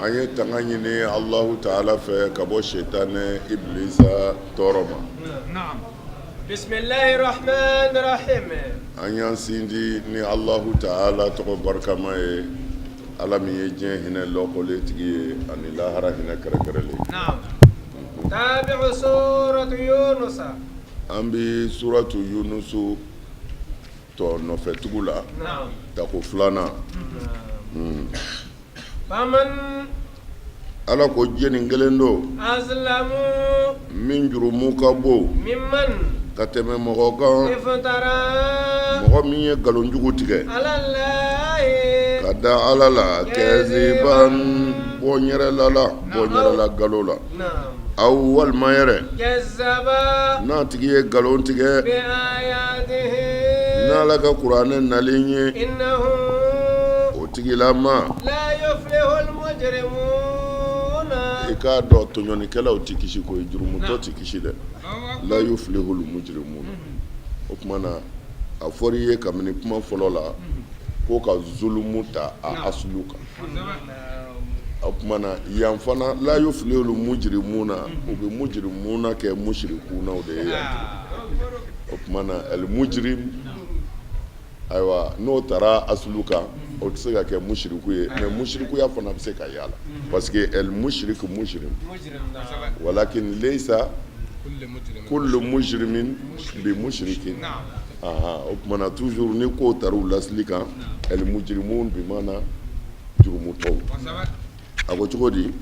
An ye tanga ɲini Alahu taala fɛ ka bɔ sitanɛ ibilisa tɔɔrɔ ma. An y'an sindi ni Alahu taala tɔgɔ barikama ye, Ala min ye diɲɛ hinɛ lɔkɔlen tigi ye ani lahara hinɛ kɛrɛnkɛrɛnlen. An bɛ suratu Yunusu tɔ nɔfɛtugu la tako filanan. Ala ko jɔnni kelen don min jurumu ka bon ka tɛmɛ mɔgɔ kan, mɔgɔ min ye nkalonjugu tigɛ ka da Ala la kaziban bɔ n yɛrɛ la la bɔ n yɛrɛ la nkalon la aw walima yɛrɛ n'a tigi ye nkalon tigɛ n'Ala ka kuranɛ nalen ye o tigilama i k'a dɔn tɔɲɔnikɛlaw tɛ kisi koyi, jurumutɔ tɛ kisi dɛ, la yuflihul mujrimuna. O tuma na a fɔra i ye kabini kuma fɔlɔ la ko ka zulumu ta a asulu kan. O tuma na yan fana la yuflihul mujrimuna, u bɛ mujrimuna kɛ mushrikunaw de ye yan. O tuma na al mujrim, ayiwa, n'o taara asulu kan, o tɛ se ka kɛ mushriku ye, mais mushrikuya fana bɛ se ka y'a la, parce que al mushrik mujrim, walakin laysa kullu mujrimin bi mushrikin. O tuma na toujours ni ko taara u lasili kan, al mujrimun bi maana jurumutɔw. A ko cogo di?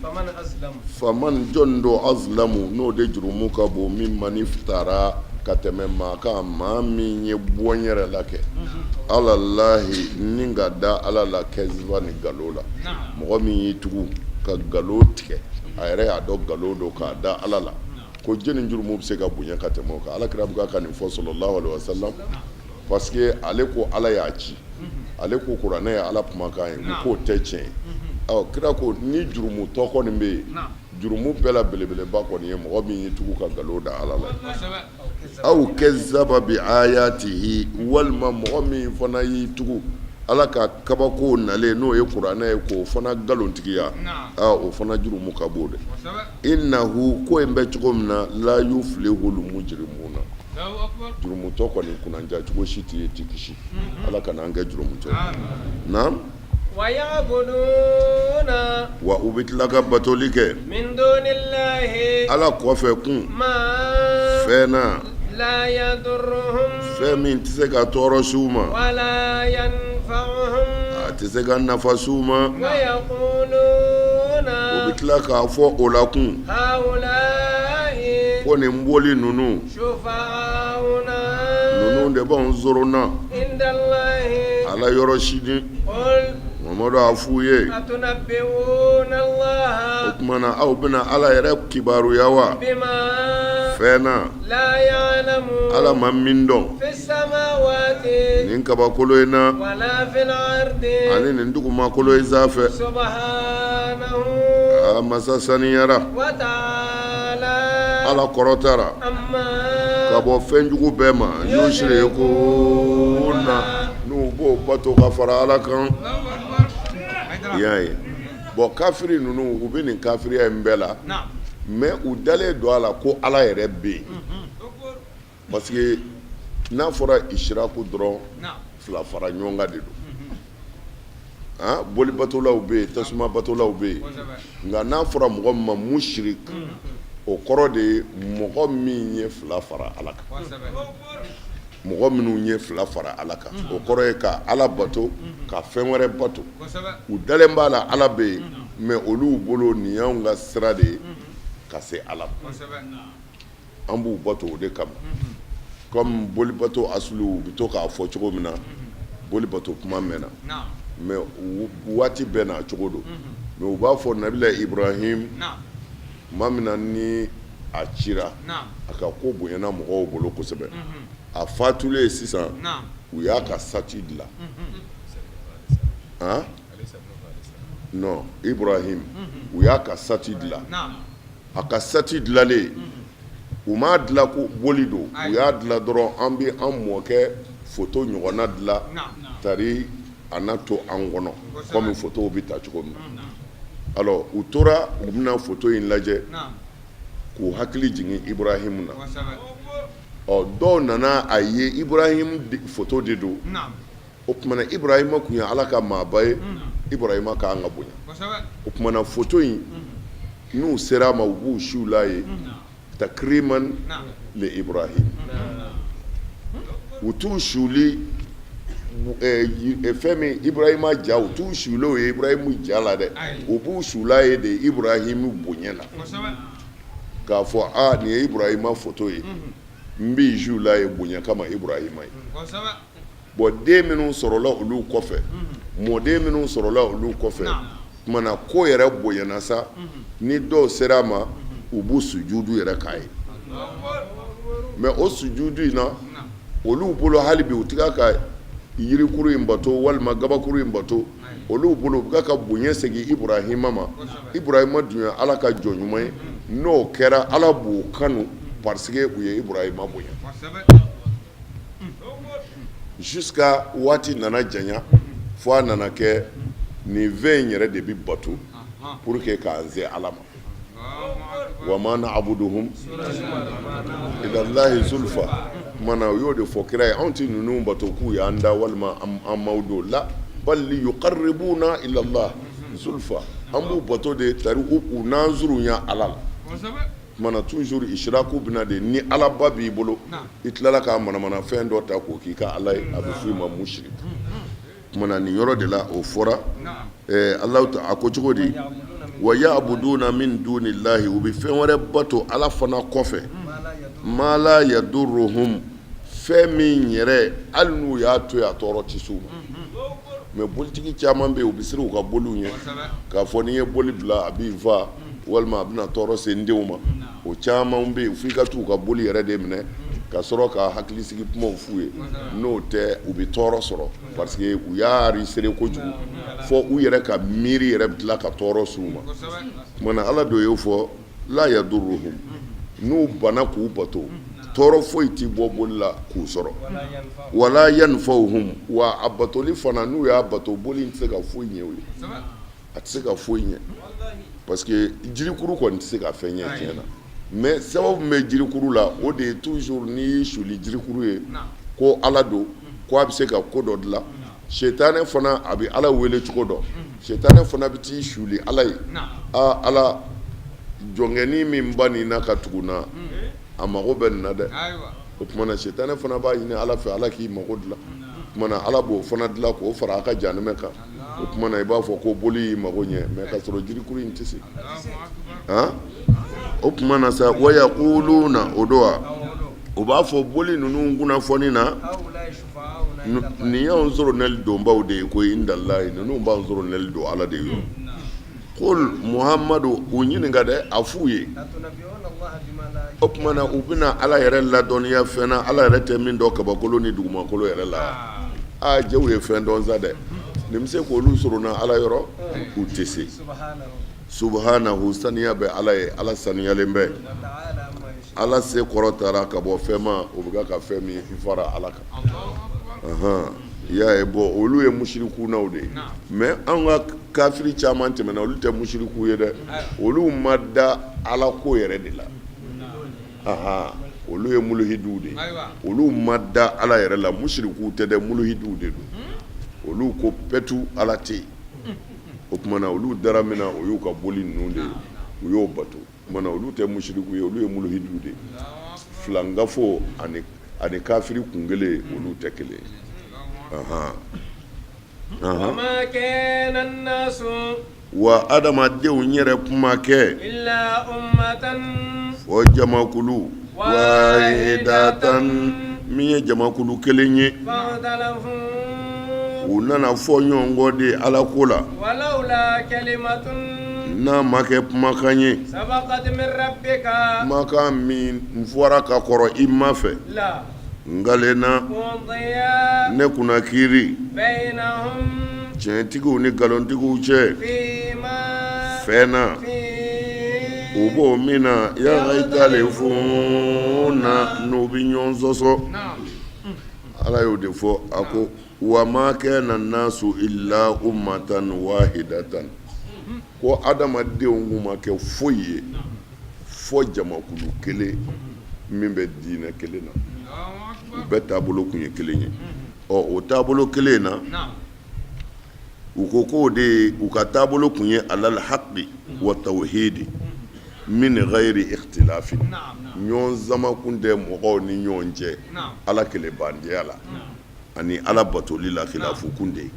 Faman, jɔn don, azlamu, n'o de jurumu ka bon, mimman iftara, ka tɛmɛ maa kan, maa min ye bɔ n yɛrɛ la kɛ, alalahi, ni ka da Ala la, kaziban, ni nkalon la. Mɔgɔ min y'i tugu ka nkalon tigɛ, a yɛrɛ y'a dɔn nkalon don, k'a da Ala la, ko jɔnni jurumu bɛ se ka bonya ka tɛmɛ o kan? Ala kira bɛ ka nin fɔ, salalahu alayihi wa salam, parce que ale ko Ala y'a ci, ale ko kuranɛ ye Ala kumakan ye, u k'o tɛ tiɲɛ ye. Ɔ, kira ko ni jurumutɔ kɔni bɛ yen, jurumu bɛɛ la belebeleba kɔni ye mɔgɔ min y'i tugu ka nkalon da Ala la, aw kazzaba bi ayatihi, walima mɔgɔ min fana y'i tugu Ala ka kabako nalen, n'o ye kuranɛ ye, k'o fana nkalontigiya, o fana jurumu ka bon dɛ. Innahu, ko in bɛ cogo min na, la yuflihul mujrimuna, jurumutɔ kɔni kunnandiya cogo si tɛ ye, tɛ kisi. Ala kana an kɛ jurumutɔ. Naam. Wa u bɛ tila ka batoli kɛ Ala kɔfɛ kun fɛn na, fɛn min tɛ se ka tɔɔrɔ s'u ma, a tɛ se ka nafa s'u ma. U bɛ tila k'a fɔ o la kun ko nin boli ninnu ninnu de b'anw zoronna Ala yɔrɔ sini. Mamadu, a f'u ye, o tuma na aw bɛna Ala yɛrɛ kibaruya wa fɛn na Ala ma min dɔn nin kabakolo in na ani nin dugumakolo in sanfɛ? A masa saniyara, Ala kɔrɔtara ka bɔ fɛnjugu bɛɛ ma, yushrikuna, n'u b'o bato ka fara Ala kan. I y'a ye, bon, kafiri ninnu, u bɛ nin kafiriya in bɛɛ la, mais u dalen don a la ko Ala yɛrɛ bɛ yen, parce que n'a fɔra isiraku dɔrɔn, fila fara ɲɔgɔn kan de don. Boli batolaw bɛ yen, tasuma batolaw bɛ yen, nka n'a fɔra mɔgɔ min ma mushirik, o kɔrɔ de ye mɔgɔ min ye fila fara Ala kan. Mɔgɔ minnu ye fila fara Ala kan, o kɔrɔ ye ka Ala bato ka fɛn wɛrɛ bato. U dalen b'a la Ala bɛ yen, mais olu bolo nin y'anw ka sira de ye ka se Ala ma, an b'u bato o de kama. Comme boli bato asulu, u bɛ to k'a fɔ cogo min na, boli bato kuma mɛnna, mais waati bɛɛ n'a cogo don. Mais u b'a fɔ nabila Ibrahim, tuma min na ni a cira, a ka ko bonyana mɔgɔw bolo kosɛbɛ, a fatulen sisan, u y'a ka statue dilan. Non, Ibrahim, u y'a ka statue dilan. A ka statue dilanlen, u m'a dilan ko boli don, u y'a dilan dɔrɔn an bɛ an mɔkɛ photo ɲɔgɔnna dilan tari. A n'a to an kɔnɔ kɔmi fotow bɛ ta cogo min na. Alors u tora u bɛna foto in lajɛ k'u hakili jigin Ibrahim na. Ɔ dɔw nana a ye Ibrahim foto de don. O tuma na Ibrahima tun ye Ala ka maaba ye, Ibrahima ka kan ka bonya. O tuma na foto in n'u sera a ma, u b'u suuli a ye takriman li Ibrahim. U t'u suuli fɛn min Ibrahima ja, u t'u suuli o ye Ibrahim ja la dɛ, u b'u suuli a ye de Ibrahim bonya na, k'a fɔ aa nin ye Ibrahima foto ye, n b'i suuli a ye bonya kama Ibrahima ye. Bon den minnu sɔrɔla olu kɔfɛ, mɔden minnu sɔrɔla olu kɔfɛ, tuma na ko yɛrɛ bonyana sa, ni dɔw sera a ma, u b'u sujudu yɛrɛ k'a ye. Mais o sujudu in na, olu bolo hali bi u tɛ ka yirikuru in bato walima gabakuru in bato. Olu bolo u bɛ ka bonya segin Ibrahima ma. Ibrahima dun ye Ala ka jɔn ɲuman ye. N'o kɛra, Ala b'o kanu parce que u ye Ibrahima bonya. Jusqu'à waati nana janya fo a nana kɛ nin fɛn in yɛrɛ de bɛ bato pour que k'an se Ala ma. Wa ma na'buduhum ilallahi zulfa. Tuma na u y'o de fɔ kira ye, anw tɛ ninnu bato k'u y'an da walima an maaw don la bal liyuqarribuna ilallah zulfa. An b'u bato de tari u n'an surunya Ala la. Tuma na toujours ishraku bɛ na de ni Alaba b'i bolo, i tilala ka manamanafɛn dɔ ta k'o k'i ka Ala ye, a bɛ f'i ma mushrik. Tuma na nin yɔrɔ de la o fɔra Alahu a ko cogo di? Wa ya'buduna min dunillahi, u bɛ fɛn wɛrɛ bato Ala fana kɔfɛ, ma la yadurruhum, fɛn min yɛrɛ hali n'u y'a to yen a tɔɔrɔ tɛ s'u ma. Mais bolitigi caman bɛ yen, u bɛ siran u ka boliw ɲɛ k'a fɔ n'i ye boli bila a b'i faa walima a bɛna tɔɔrɔ se n denw ma. O caman bɛ yen, f'i ka t'u ka boli yɛrɛ de minɛ ka sɔrɔ ka hakilisigi kumaw f'u ye. N'o tɛ, u bɛ tɔɔrɔ sɔrɔ parce que u y'a resserrer kojugu fo u yɛrɛ ka miiri yɛrɛ bɛ tila ka tɔɔrɔ s'u ma. Tuma na Ala dɔ y'o fɔ la yadurruhum, n'u banna k'u bato, tɔɔrɔ foyi tɛ bɔ boli la k'u sɔrɔ. Wala yanfa'uhum, wa a batoli fana, n'u y'a bato, boli in tɛ se ka foyi ɲɛ u ye, a tɛ se ka foyi ɲɛ parce que jirikuru kɔni tɛ se ka fɛn ɲɛ tiɲɛ na. Mais sababu min bɛ jirikuru la, o de ye toujours n'i y'i suli jirikuru ye ko Ala don, ko a bɛ se ka ko dɔ dilan. Sitanɛ fana, a bɛ Ala wele cogo dɔn. Sitanɛ fana bɛ t'i suli Ala ye: aa Ala, jɔnkɛnin min ba nin na ka tugu na, a mago bɛ nin na dɛ. O tuma na sitanɛ fana b'a ɲini Ala fɛ, Ala k'i mago dilan. O tuma na Ala b'o fana dilan k'o fara a ka janɛmɛ kan. O tuma na i b'a fɔ ko boli y'i mago ɲɛ, mais ka sɔrɔ jirikuru in tɛ se. O tuma na sa, wa yaquluna, o don wa, u b'a fɔ boli ninnu kunnafoni na: nin y'anw soronɛli donbaw de ye ko indallahi, ninnu b'an soronɛli don Ala de ye. Qul Muhamadu, u ɲininka dɛ, a f'u ye. O tuma na u bɛna Ala yɛrɛ ladɔnniya fɛn na, Ala yɛrɛ tɛ min dɔn kabakolo ni dugumakolo yɛrɛ la. Aa, cɛw ye fɛn dɔn sa dɛ. Nin bɛ se k'olu sorona Ala yɔrɔ? U tɛ se. Subhanahu, saniya bɛ Ala ye, Ala saniyalen bɛ. Ala se kɔrɔtara ka bɔ fɛn ma, o bɛ ka fɛn min fara Ala kan. I y'a ye, bon, olu ye musirikunaw de ye. Mais an ka kafiri caman tɛmɛna, olu tɛ musiriku ye dɛ, olu ma da Ala ko yɛrɛ de la. Olu ye muluhiduw de ye, olu ma da Ala yɛrɛ la. Musirikuw tɛ dɛ, muluhiduw de don. Olu ko pɛtu Ala tɛ yen. O tuma na olu dara min na, o y'u ka boli ninnu de ye, u y'o bato. O tuma na olu tɛ musiriku ye, olu ye muluhiduw de ye. Filankafo ani kafiri kun kelen, olu tɛ kelen ye. Wa adamadenw yɛrɛ kuma kɛ fɔ jamakulu wahidatan, min ye jamakulu kelen ye, u nana fɔ ɲɔgɔn kɔ de Ala ko la. N'a ma kɛ kumakan ye, kumakan min fɔra ka kɔrɔ i ma fɛ, n na ne kunna kiiri tiɲɛtigiw ni nkalontigiw cɛ fɛn na u b'o min na yakhtalifuna, n'u bɛ ɲɔgɔn sɔsɔ. Ala y'o de fɔ, a ko. Wa ma kana nasu illa ummatan wahidatan ko adamadenw kun ma kɛ foyi ye fo jamakulu kelen min bɛ diinɛ kelen na u bɛɛ taabolo kun ye kelen ye ɔ o taabolo kelen na u ko k'o de ye u ka taabolo kun ye alal haqi wa tawhidi min ghayri ikhtilafi ɲɔgɔn sama kun tɛ mɔgɔw ni ɲɔgɔn cɛ Ala kelenbantiya la ani Ala batoli la khilafu kun tɛ yen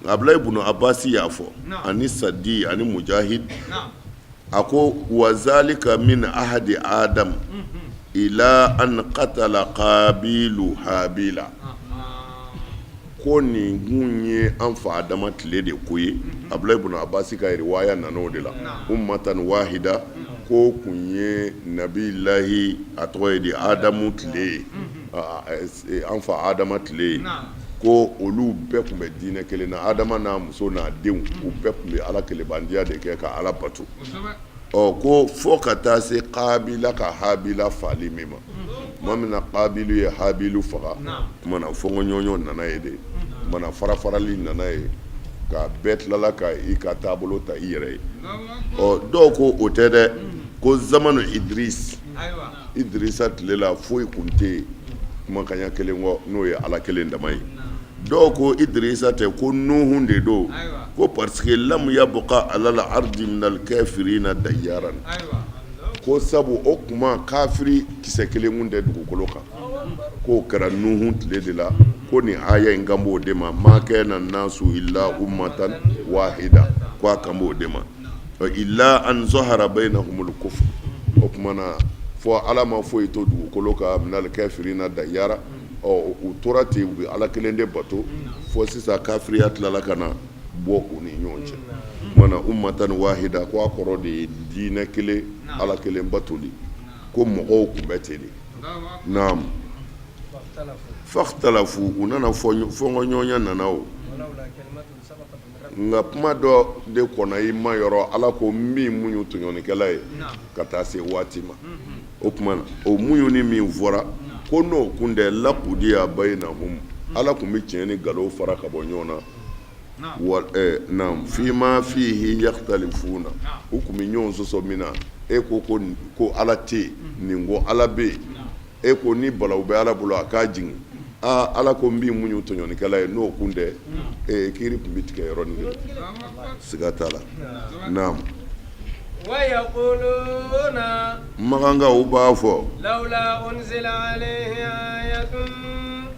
nka Abulayi bunu Abasi y'a fɔ ani Sadi ani Mujahid a ko wa zalika min ahadi Adam ila an qatala Qabilu Habila ko nin kun ye an fa Adama tile de ko ye Abulayi bunu Abasi ka riwaya nana o de la ummatan wahida ko kun ye nabilahi a tɔgɔ ye di Adamu tile ye an fa Adama tile ye ko olu bɛɛ tun bɛ diinɛ kelen na Adama n'a muso n'a denw u bɛɛ tun bɛ Ala kelenbantiya de kɛ ka Ala bato ɔ ko fo ka taa se Kabila ka Habila faali min ma tuma min na Kabilu ye Habilu faga tuma na fɔnkɔɲɔgɔn nana yen de tuma na farafarali nana yen ka bɛɛ tilala ka i ka taabolo ta i yɛrɛ ye ɔ dɔw ko o tɛ dɛ ko zamanu Idris Idrisa tile la foyi kun tɛ yen kumakanya kelen kɔ n'o ye Ala kelen dama ye dɔw ko Idrisa tɛ ko Nuhun de don ko parce que lam yabqa alal ardi minal kafirina dayaran ko sabu o tuma kafiri kisɛ kelen kun tɛ dugukolo kan k'o kɛra Nuhun tile de la ko nin aya in kan b'o de ma ma kana nasu illa ummatan wahida ko a kan b'o de ma illa an zahara bainahumul kufr o tuma na fo Ala ma foyi to dugukolo kan minal kafirina dayara ɔ u tora ten u bɛ Ala kelen de bato fo sisan kafiriya tilala ka na bɔ u ni ɲɔgɔn cɛ o tuma na ummatan wahida ko a kɔrɔ de ye diinɛ kelen Ala kelen batoli ko mɔgɔw tun bɛ ten de naam fakhtalafu u nana fɔnkɔɲɔgɔnya nana o nka kuma dɔ de kɔnna i ma yɔrɔ Ala ko n b'i muɲu tɔɲɔnikɛla ye ka taa se waati ma o tuma na o muɲuni min fɔra ko n'o kun tɛ laqudiya bainahum Ala tun bɛ tiɲɛ ni nkalon fara ka bɔ ɲɔgɔn na wa naam fima fihi yakhtalifuna u tun bɛ ɲɔgɔn sɔsɔ min na e ko ko Ala tɛ yen nin ko Ala bɛ yen e ko ni balawu bɛ Ala bolo a k'a jigin aa Ala ko n b'i muɲu tɔɲɔnikɛla ye n'o kun tɛ ee kiiri tun bɛ tigɛ yɔrɔnin kelen siga t'a la naam makankaw b'a fɔ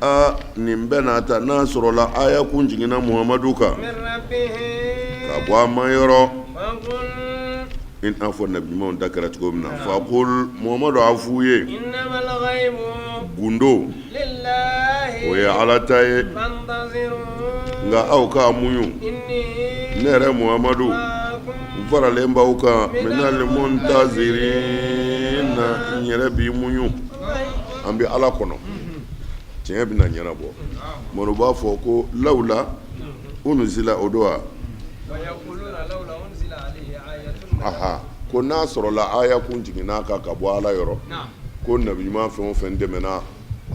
aa nin bɛɛ n'a ta n'a sɔrɔla aya kun jiginna Muhamadu kan ka bɔ a ma yɔrɔ I n'a fɔ nabi ɲumanw ta kɛra cogo min na faqul Muhamadu a f'u ye gundo o ye Ala ta ye nka aw k'a muɲu ne yɛrɛ Muhamadu n faralen b'aw kan minal muntazirina n yɛrɛ b'i muɲu an bɛ Ala kɔnɔ tiɲɛ bɛna ɲɛnabɔ mɔgɔw b'a fɔ ko lawula unzila o don wa ko n'a sɔrɔla aya kun jiginna a kan ka bɔ Ala yɔrɔ ko nabi ɲuman fɛn o fɛn tɛmɛna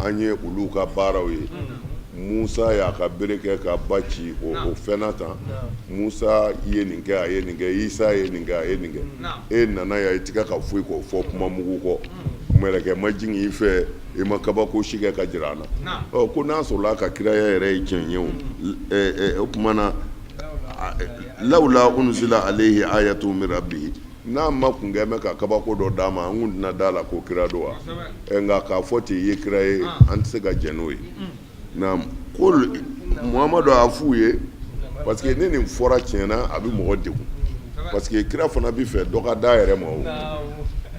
an ye olu ka baaraw ye Musa y'a ka bere kɛ ka ba ci o fɛnna tan Musa ye nin kɛ a ye nin kɛ Isa ye nin kɛ a ye nin kɛ e nana yan i tɛ ka foyi kɔ fɔ kuma mugu kɔ mɛlɛkɛ ma jigin i fɛ i ma kabako si kɛ ka jira an na ko n'a sɔrɔla a ka kiraya yɛrɛ ye tiɲɛ ye o o tuma na lawula unzila alayhi ayatun min rabbihi n'a ma kun kɛ mɛ ka kabako dɔ d'a ma an kun tɛna d'a la ko kira don wa nka k'a fɔ ten i ye kira ye an tɛ se ka jɛn n'o ye naam qul Muhamadu a f'u ye parce que ni nin fɔra tiɲɛ na a bɛ mɔgɔ degun parce que kira fana bɛ fɛ dɔ ka d'a yɛrɛ ma o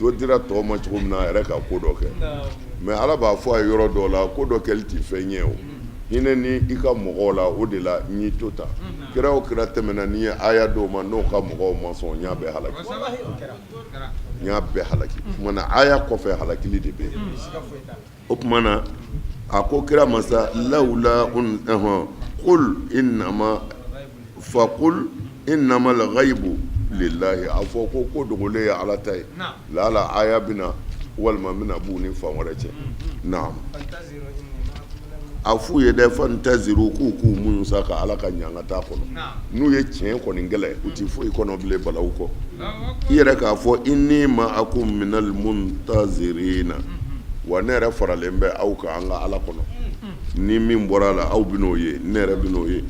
dɔ dira tɔw ma cogo min na a yɛrɛ ka ko dɔ kɛ mais Ala b'a fɔ a ye yɔrɔ dɔw la ko dɔ kɛli tɛ fɛn ɲɛ o hinɛ ni i ka mɔgɔw la o de la n y'i to tan kira o kira tɛmɛna n'i ye aya d'o ma n'o ka mɔgɔw ma sɔn n y'a bɛɛ halaki n y'a bɛɛ halaki o tuma na aya kɔfɛ halakili de bɛ yen o tuma na a ko kira ma sa lawula qul innama faqul innamal ghaibu lillahi a fɔ ko ko dogolen ye Ala ta ye laala aya bɛ na walima bɛna b'u ni fan wɛrɛ cɛ naam. A f'u ye dɛ, fantaziru, k'u k'u muɲu sa ka Ala ka ɲangata kɔnɔ. N'u ye tiɲɛ kɔni kɛlɛ, u tɛ foyi kɔnɔ bilen balawu kɔ. I yɛrɛ k'a fɔ inni ma'akum minal muntazirina, wa ne yɛrɛ faralen bɛ aw kan an ka Ala kɔnɔ. Ni min bɔra a la, aw bɛn'o ye, ne yɛrɛ bɛn'o ye.